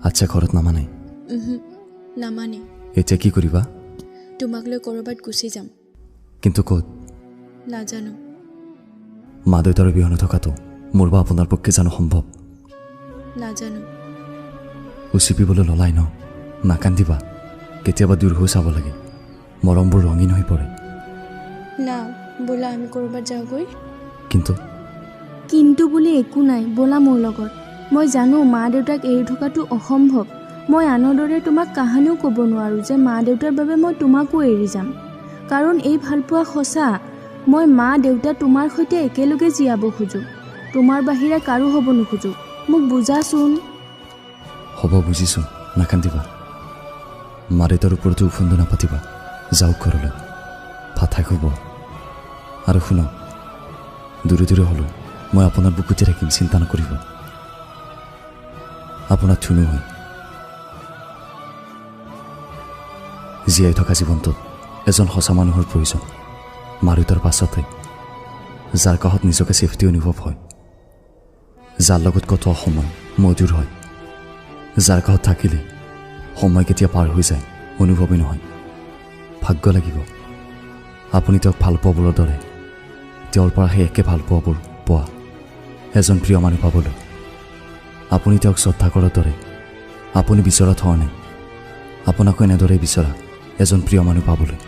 আচ্ছা, ঘৰত নামানে? নামানে। এতিয়া কি কৰিবা? তোমাক লৈ ক'ৰবাত গুচি যাম। কিন্তু ক'ত? নাজানো। মা দেউতাৰ অবিহনে থকাটো মোৰ বা আপোনাৰ পক্ষে জানো সম্ভৱ? নাজানো। উচিপিবলৈ ল'লাই ন? নাকান্দিবা, কেতিয়াবা দূৰ হৈ চাব লাগে, মৰমবোৰ ৰঙীন হৈ পৰে। না, ব'লা আমি ক'ৰবাত যাওঁগৈ। কিন্তু কিন্তু বুলি একো নাই, ব'লা মোৰ লগত। মই জানো মা দেউতাক এৰি থকাটো অসম্ভৱ। মই আনৰ দৰে তোমাক কাহানিও ক'ব নোৱাৰোঁ যে মা দেউতাৰ বাবে মই তোমাকো এৰি যাম, কাৰণ এই ভালপোৱা সঁচা। মই মা দেউতা তোমাৰ সৈতে একেলগে জীয়াব খোজোঁ, তোমাৰ বাহিৰে কাৰো হ'ব নোখোজোঁ। মোক বুজাচোন। হ'ব, বুজিছোঁ, নাকান্দিবা। মা দেউতাৰ ওপৰতো ওফোন্দ নাপাতিবা। যাওক ঘৰলৈ, ভাত খাই শুব। আৰু শুনক, দূৰে দূৰে হ'লেও মই আপোনাৰ বুকুতে থাকিম, চিন্তা নকৰিব। আপোনাক ধুনু হৈ জীয়াই থকা জীৱনটোত এজন সঁচা মানুহৰ প্ৰয়োজন, মা দেউতাৰ পাছতে, যাৰ কাষত নিজকে ছেফটি অনুভৱ হয়, যাৰ লগত কটোৱা সময় মধুৰ হয়, যাৰ কাষত থাকিলে সময় কেতিয়া পাৰ হৈ যায় অনুভৱেই নহয়। ভাগ্য লাগিব আপুনি তেওঁক ভাল পোৱাবোৰৰ দৰে তেওঁৰ পৰা সেই একে ভাল পোৱাবোৰ পোৱা এজন প্ৰিয় মানুহ পাবলৈ। আপুনি তেওঁক শ্ৰদ্ধা কৰাৰ দৰে আপুনি বিচৰা ধৰণে আপোনাকো এনেদৰেই বিচৰা এজন প্ৰিয় মানুহ পাবলৈ।